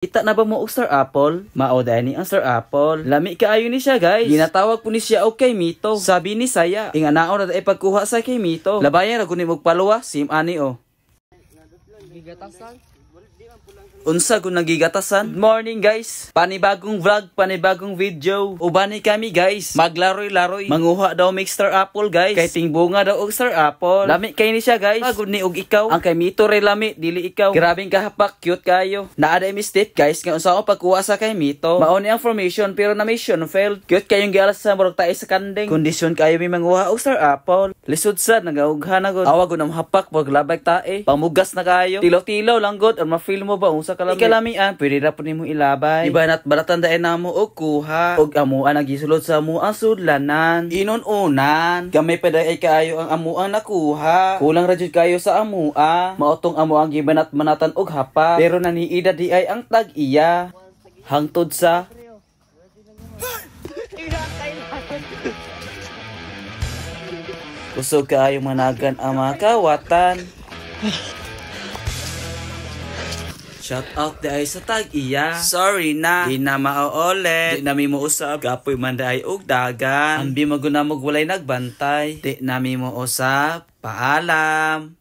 Kita na ba mo og star apple? Mao diay ni ang star apple. Lami kaayo ni siya, guys. Ginatawag po ni siya og kay Mito. Sabi ni saya, inganaon na dai pagkuha sa kay Mito. Labayan ra guni og paluwa, sim ani oh. Gigatasan. Unsa kung nagigatasan? Good morning, guys. Panibagong vlog, panibagong video. Ubani kami, guys. Maglaroy-laroy. Manguha daw mig star apple, guys. Kay tingbunga daw og star apple. Lami kay ni siya, guys. Pagod ni og ikaw. Ang kay Mito ray lami, dili ikaw. Grabing kahapak, cute kayo. Naa day mistake, guys, nga unsa ako pagkuha sa kay Mito. Mao ni ang formation pero na mission failed. Cute kayong gialas sa murag tae sa kanding. Kondisyon kayo mi manguha og star apple. Lisod sad nagaugha na gud. Awa gud ang hapak pag labay tae. Pamugas na kayo. Tilaw-tilaw lang gud ang ma-feel mo ba unsa kalami. Ikalamian pwede ra pud nimo ilabay. Ibanat balatan dayon namo og kuha. Og amuan nagisulod sa amo ang sudlanan. Inon-unan. Gamay pa ay kaayo ang amuang nakuha. Kulang ra jud kayo sa amua. Mao tong amo ang gibanat-banatan og hapa. Pero naniida di ay ang tag-iya. Hangtod sa kusog kaayo managan ang mga kawatan. Shout out di ay sa tag-iya. Sorry na. Di na mauulit. Di na mi mo usab. Kapoy man di ay og dagan. Ambi magunamog walay nagbantay. Di na mi mo usab. Paalam.